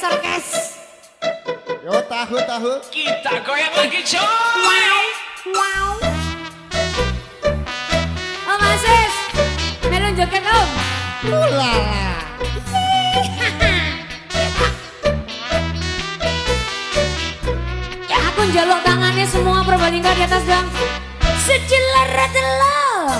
Orkes. Yo tahu tahu. Kita goyang lagi coy. Wow, wow. Om Asis, melu joget Om. Ulala. Aku njaluk tangannya semua Purbalingga di atas dong. Secilar telur.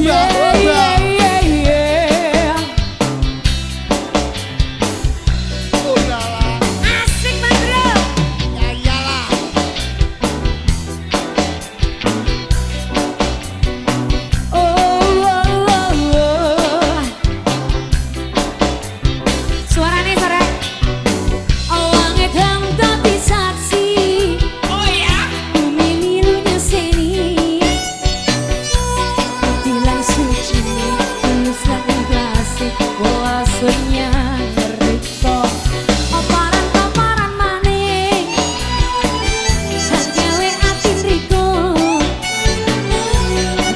Yeah, yeah, yeah, yeah. Ulala. Asik Mas Bro. Ya iyalah. Oh, oh, oh, oh. Suarane sore. Langit hang dadi saksi. Oh ya. Bumi milu nyeseni. Bilang suci, tulus lan ikhlas, wasunya ngeriko. Oparan-oparan maning, hang gawe ati nriko.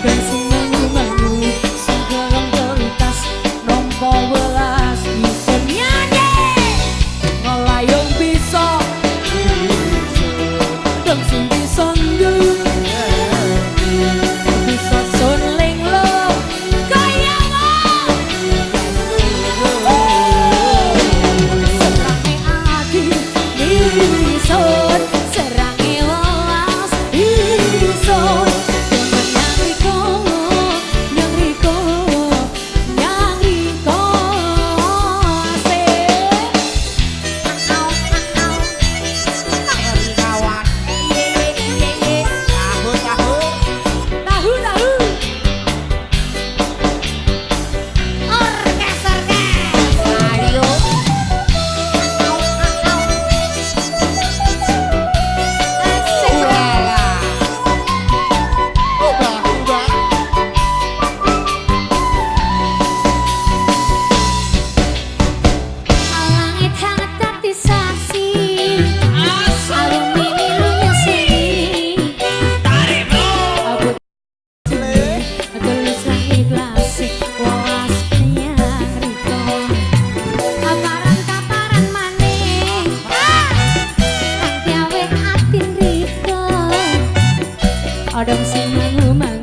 Dan sing mangu-mangu, sing gelem kualitas, nampa welas isun nyanyi. Ngelayung bisa, dong sing bisa nduk. Bisa sunling lo kaya wong. Serange ati isun, serange welas isun. Nyang riko, nyang riko, nyang riko asik. Au, au. Eri kawan. Ye, ye, ye. Tahu tahu. Tahu, tahu. Orkes, orkes. Ayo. Au, au. Asik. Ulala. Ubah ubah. Langit hangat dadi saksi. Alumi milu nyeseni. Tarik bro. Aku tulus lan ikhlas, welas nyang riko. Kaparan-kaparan maning, kang gawe ati nriko. Odong sing mangu-mangu.